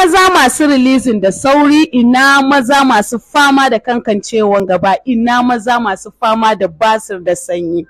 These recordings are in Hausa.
Maza masu releasing da sauri, ina maza masu fama da kankancewan gaba, ina maza masu fama da basir da sanyi.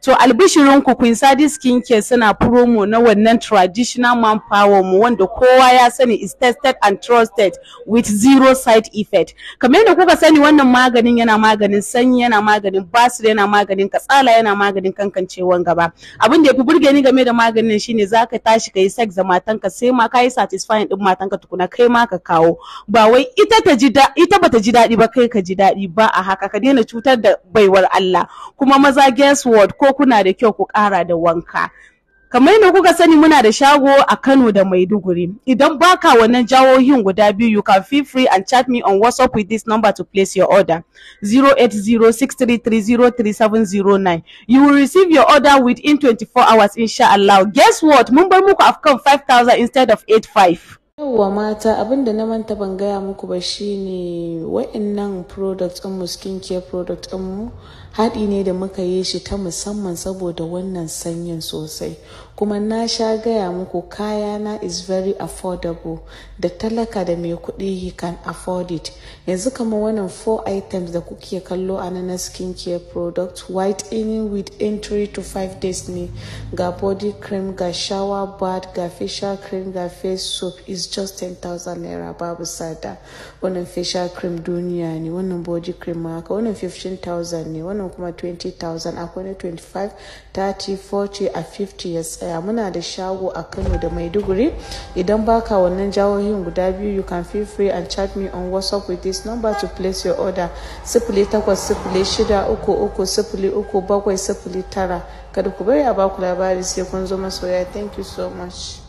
To, albishirinku, Queen Sadi Skincare suna promo na wannan traditional man power mu wanda kowa ya sani is tested and trusted with zero side effect. Kamar yadda kuka sani, wannan maganin yana maganin sanyi, yana maganin basir, yana maganin katsala, yana maganin kankancewan gaba. Abin da yafi burge ni game da maganin shine zaka tashi ka yi sex da matanka, sai ma ka yi satisfying din matanka tukuna kai ma ka kawo. Ba wai ita ta ji, ita bata ji daɗi ba, kai ka ji daɗi ba. A haka ka daina cutar da baiwar Allah. Kuma maza, guess what? Ko kuna da kyau, ku ƙara da wanka. Kamar yadda kuka sani, muna da shago a Kano da Maiduguri. Idan baka wannan jahohin guda biyu, you can feel free and chat me on WhatsApp with this number to place your order: 08063303709. You will receive your order within 24 hours, insha Allah. Guess what? Mun bar muku akan 5000 instead of 85. Yauwa mata, abinda na manta ban gaya muku ba shine wa'annan products mu, skincare product mu, haɗi ne da muka yi shi ta musamman saboda wannan sanyin sosai. Kuma na sha gaya muku, kayana is very affordable, da talaka da mai kuɗi he can afford it. Yanzu kamar wannan four items da kuke kallo a na skincare product, whitening within 3 to 5 days ne. Ga body cream, ga shower bath, ga facial cream, ga face soap, is just 10,000 naira, babu tsada. Wannan facial cream duniya ne, wannan body cream ma haka. Wannan 15,000 ne, wannan kuma 20,000. Akwai na 25, 30, 40, a 50 ya tsaya. Muna da shago a Kano da Maiduguri. Idan baka wannan jahohin guda biyu, you can feel free and chat me on WhatsApp with this number to place your order: 08063303709. Kada ku bari a baku labari, sai kun zo, masoya. Thank you so much.